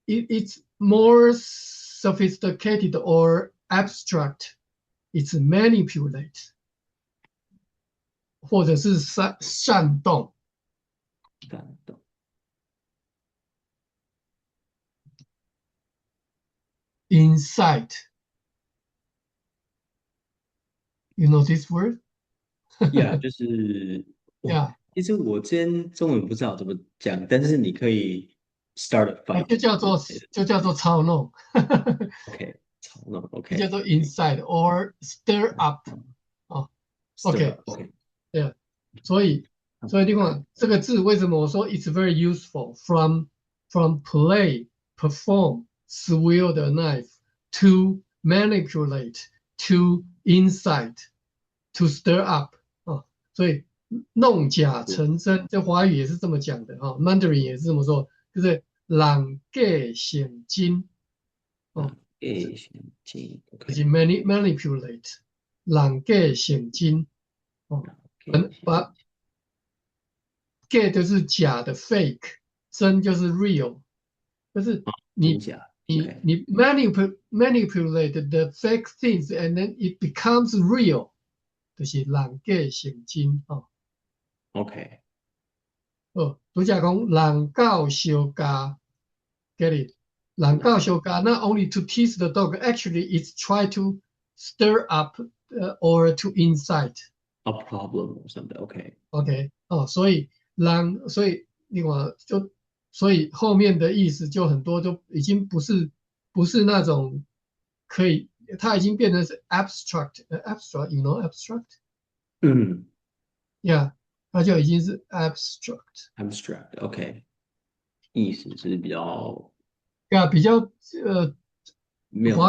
it's more sophisticated or abstract. It's manipulate，或者是煽動。煽動。Incite。You know this word? Yeah，就是我 其实我今天中文不知道怎么講，但是你可以 start a fight。就叫做操弄。 OK，操弄。OK，叫做 incite or stir up。哦，OK。 OK。對，所以你看這個字為什麼我說 it's very useful from play, perform, swield the knife to manipulate, to incite, to stir up 啊，所以弄假成真，這華語也是這麼講的哈，Mandarin 也是這麼說，就是弄假成真哦，假成真，就是 manipulate，弄假成真哦，把假就是假的 fake，真就是 real，就是你 manipulate the fake things and then it becomes real，就是弄假成真哦。 OK。哦，拄才講弄狗相咬，get it？弄狗相咬，not only to tease the dog, actually it's try to stir up or to incite a problem or something. OK. OK，哦，所以弄，所以另外就，所以後面的意思就很多，就已經不是那種可以，它已經變成是 abstract，abstract，you know abstract？嗯，Yeah，它就已經是 abstract。 abstract，OK，意思是比較，啊，比較華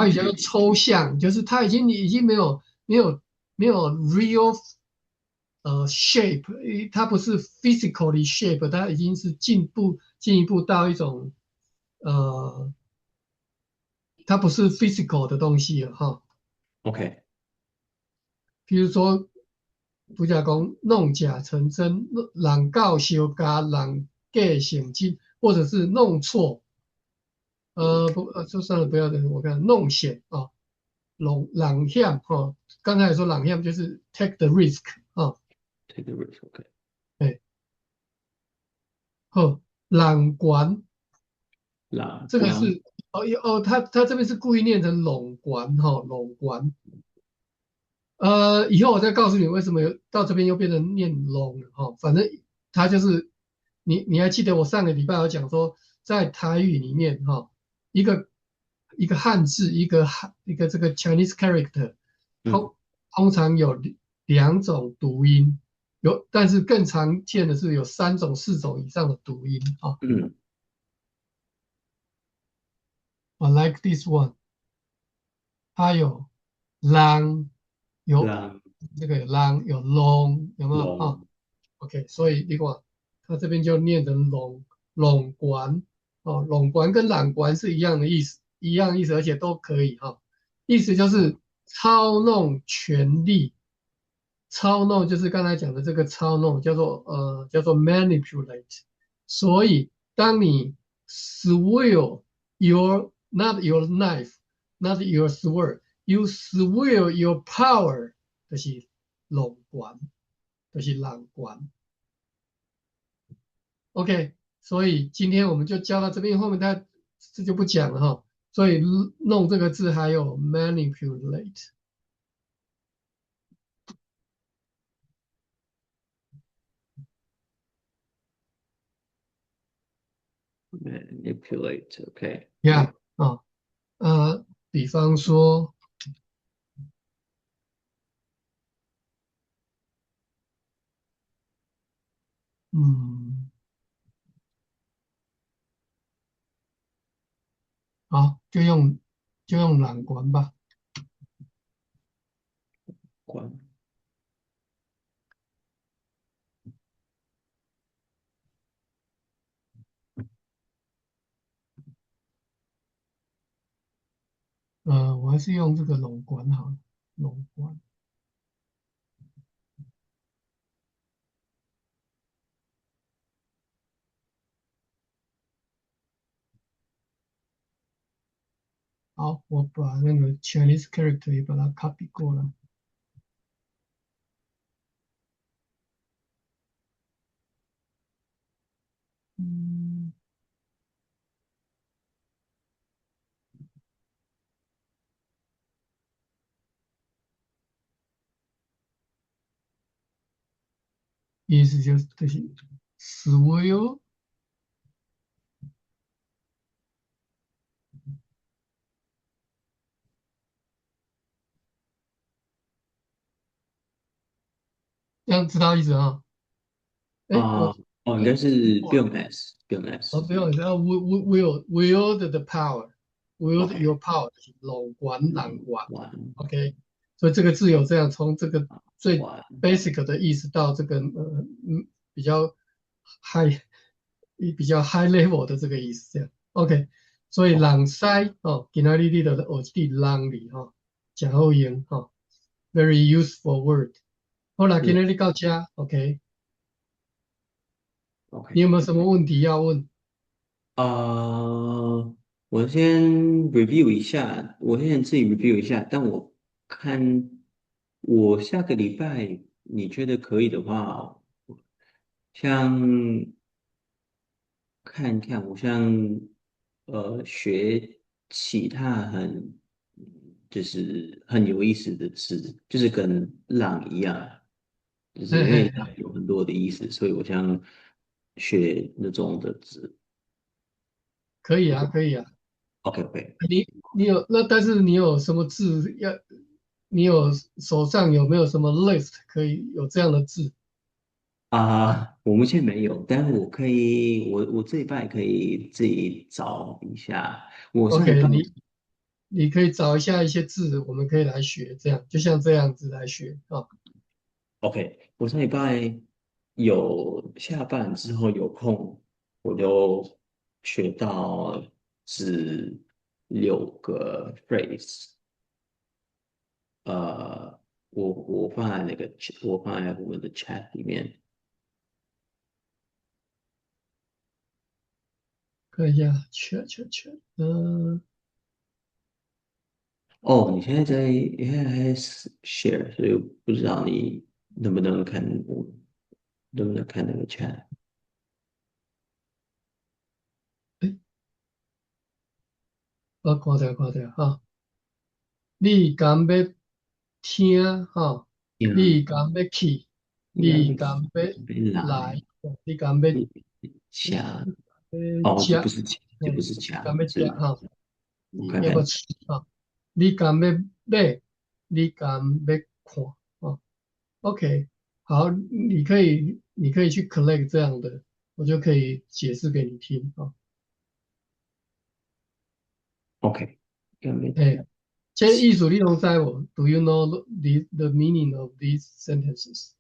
語叫做抽象，就是它已經沒有 real shape，它不是 physically shape，它已經是進一步到一種它不是 physical 的東西了哈。 OK，比如說，拄才講弄假成真，弄狗相咬，弄假成真，或者是弄錯，不，就算了，不要的，我看弄險啊，弄弄險哈。剛才說弄險就是 take the risk 啊，take the risk，OK。對，好，弄權，弄，這個是哦哦，他這邊是故意念成弄權哈，弄權。以後我再告訴你為什麼有到這邊又變成念龍了哈。反正他就是你還記得我上個禮拜有講說，在台語裡面哈，一個漢字，一個這個 Chinese character，通常有兩種讀音，有，但是更常見的是有三種、四種以上的讀音啊。I like this one，它有浪，有這個有浪，有龍，有沒有啊？OK，所以你看，它這邊就念成龍，弄權哦，弄權跟弄權是一樣的意思，一樣意思，而且都可以哈。意思就是操弄權力，操弄就是剛才講的這個操弄，叫做 manipulate。所以當你 swield your not your knife, not your sword, you swield your power，就是弄權，就是弄權。OK，所以今天我們就教到這邊，後面他這就不講了哈。所以弄這個字還有 manipulate。 manipulate，OK。 Yeah，啊，比方說，好，就用弄權吧。權。我還是用這個弄權好了，弄權。好，我把那個 Chinese character 也把它 copy 過來。意思就是 swill，這樣知道意思啊？哎，啊，我哦，應該是不用 s，不用 s。哦，不用，然後 wield the power，wield your power 就是挏權弄權，OK，所以這個字有這樣從這個最 basic 的意思到這個比較 high level 的這個意思，這樣 OK，所以人師哦，今仔日你就學這個人字吼，誠好用吼，very useful word。好啦，今日到這，OK。 OK，你有沒有什麼問題要問？啊，我先 review 一下，我先自己 review 一下。但我看我下個禮拜你覺得可以的話，像看看我像學其他很就是很有意思的字，就是跟浪一樣，就是因為浪有很多的意思，所以我想學那種的字。可以啊，可以啊。 OK OK。你有那，但是你有什麼字要？你有手上有沒有什麼 list 可以有這樣的字？啊，我目前沒有，但我可以，我這禮拜可以自己找一下。我上禮 OK，拜你可以找一下一些字，我們可以來學，這樣就像這樣子來學啊。 OK，我上禮拜有下班之後有空，我就學到只六個 phrase。我放在我們的 chat 裡面。看一下 chat chat chat，嗯。哦，你現在在 share，所以我不知道你能不能看我，能不能看那個 chat。欸，我看著看著哈，你敢欲聽吼？你敢欲去？你敢欲來？你敢欲吃？哦，這不是吃，這不是吃，敢欲食吼？要不吃啊？你敢欲買？你敢欲看？哦，OK，好，你可以去 collect 這樣的，我就可以解釋給你聽啊。 OK，哎，這意思你攏知無？Do you know the meaning of these sentences？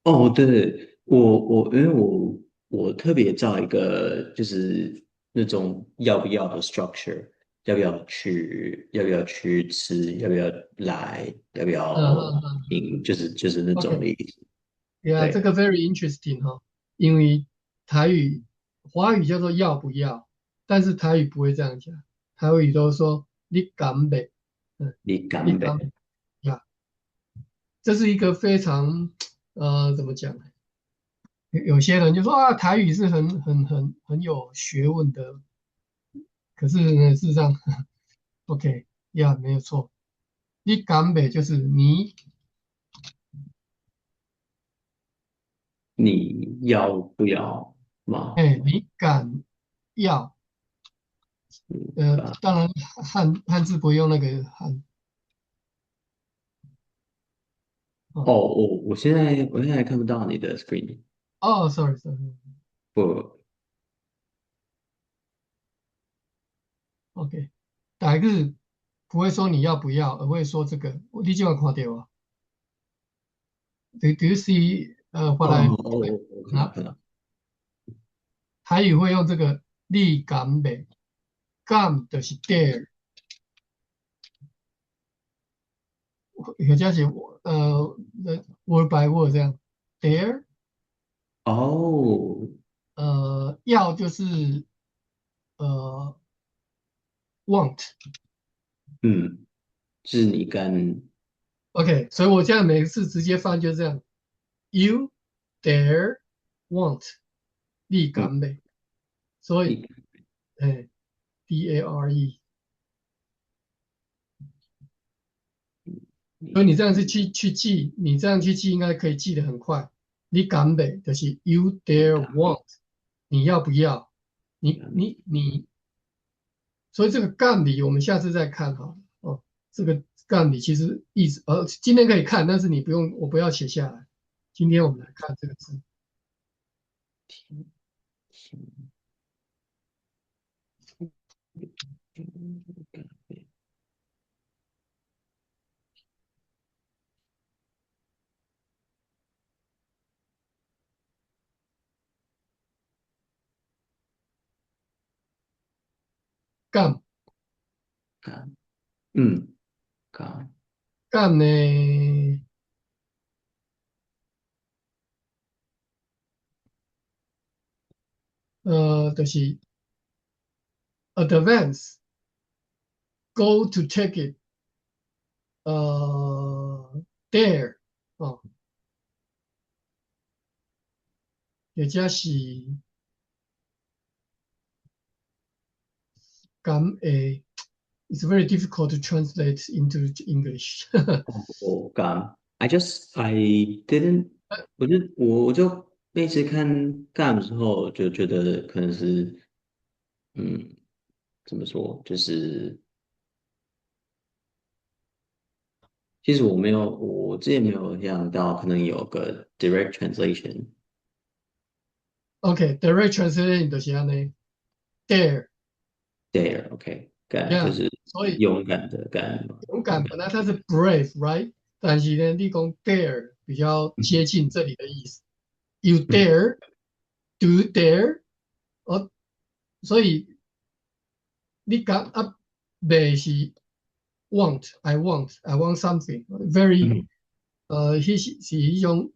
哦，對，我因為我特別造一個就是那種要不要的 structure，要不要去，要不要去吃，要不要來，要不要聽，就是那種的意思。 Yeah，這個 very interesting 哈，因為台語、華語叫做要不要，但是台語不會這樣講，台語都說你敢欲？你敢欲？呀，這是一個非常怎麼講？有些人就說啊，台語是很有學問的，可是呢，事實上，OK 呀，沒有錯，你敢欲就是你，你要不要嗎？哎，你敢要？當然漢字不用那個漢。哦，我現在看不到你的 screen。哦，sorry，sorry。不。 OK，台語不會說你要不要，而會說這個。你這擺看著無？Do you see？過來。哦哦，我看到看到。台語會用這個你敢欲？敢就是 dare，或者是word by word 這樣 dare。哦。要就是want。嗯，就是你跟。 OK，所以我這樣每次直接翻就這樣，You dare want，你敢欲？所以，哎，D A R E。所以你這樣子去記，你這樣去記應該可以記得很快。你敢欲，就是 you dare want，你要不要？你你你，所以這個敢字我們下次再看哈。哦，這個敢字其實意思，今天可以看，但是你不用，我不要寫下來。今天我們來看這個字。天天敢敢，嗯，敢敢呢？就是 advance，go to take it，dare，哦，或者是敢會，it's very difficult to translate into English。我敢，I didn't，我就那次看敢的時候就覺得可能是，怎麼說，就是其實我沒有，我之前沒有想到可能有個 direct translation。 OK，direct translation 就是按呢，dare。 dare，OK，敢就是所以勇敢的敢。勇敢本來它是 brave，right？但是呢，你講 dare 比較接近這裡的意思。You dare，do you dare？哦，所以你講啊，欲是 want，I want，I want something，very，彼是彼種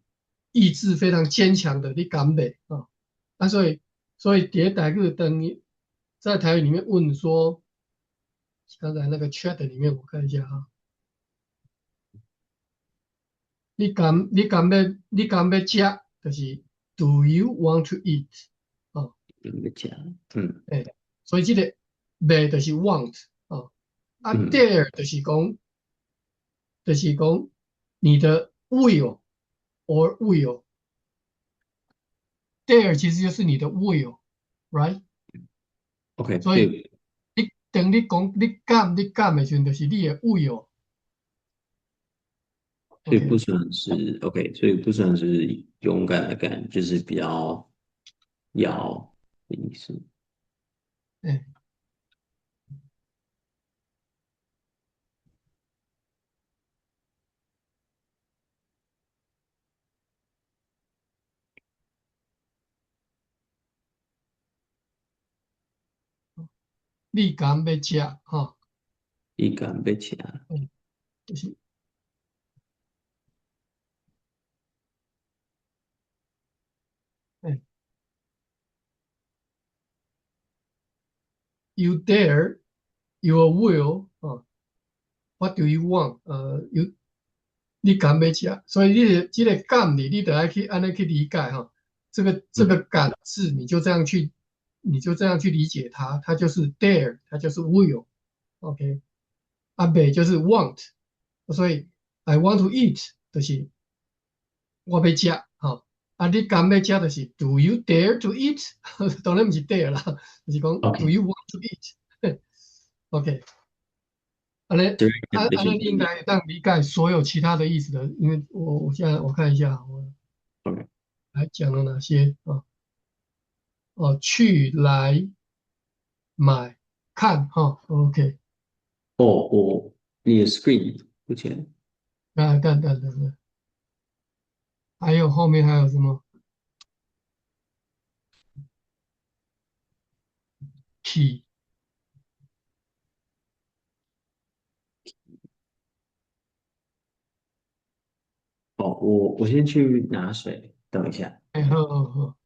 意志非常堅強的，你敢欲啊？啊，所以佇咧台語當在台語裡面問說，剛才那個 chat 裡面我看一下哈，你敢欲食，就是 Do you want to eat？哦，欲食，嗯，欸，所以這個欲就是 want 哦，啊 dare 就是講你的 will or will，dare 其實就是你的 will，right？ OK，所以你當你講你敢的時陣，就是你的 will。所以不算是 OK，所以不算是勇敢的敢，就是比較要的意思。欸，你敢欲食吼？你敢欲食？嗯，就是。欸，You dare your will 啊？What do you want？You 你敢欲食？所以你這個敢字，你就愛去按呢去理解哈。這個敢字，你就這樣去理解它，它就是 dare，它就是 will，OK？啊，欲就是 want，所以 I want to eat 就是我欲食吼。啊，你敢欲食就是 Do you dare to eat？當然毋是 dare 啦，就是講 Do you want to eat？OK？按呢，按呢，你應該當理解所有其他的意思的，因為我現在我看一下，我來講了哪些啊？哦，去來買看哈，OK。哦，我你的 screen 不見。啊，等等等等，還有後面還有什麼？去。哦，我先去拿水，等一下。哎，好好好。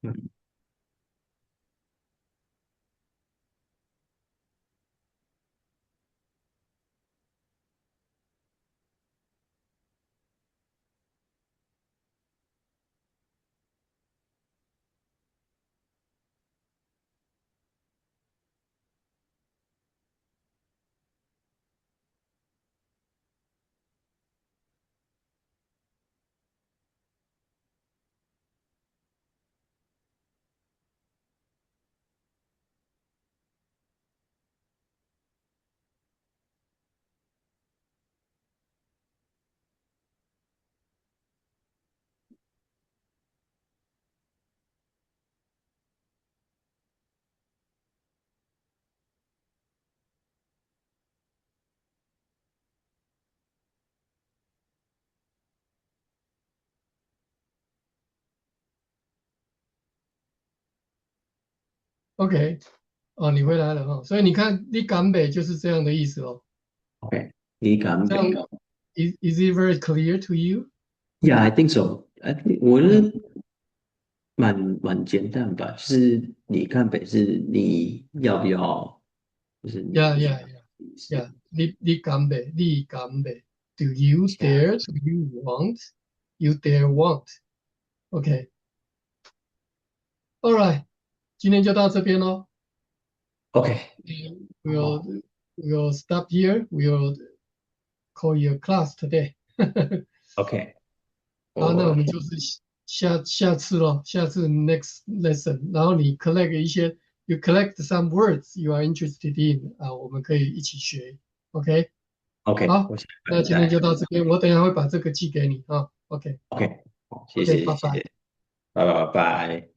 嗯。 OK，哦，你回來了哈，所以你看，你敢欲就是這樣的意思哦。 OK，你敢這樣欲，is it very clear to you? Yeah, I think so. I think 我覺得蠻簡單吧，就是你敢欲是你要不要，就是你 Yeah. 你敢欲，你敢欲？Do you dare? Do you want? You dare want? OK. All right. 今天就到這邊咯。 OK。 We'll stop here. We'll call your class today. OK。好，那我們就是下下次咯，下次 next lesson，然後你 collect 一些，you collect some words you are interested in 啊，我們可以一起學。OK。 OK。好，那今天就到這邊，我等一下會把這個寄給你啊。OK。 OK。好，謝謝，拜拜，拜拜拜拜。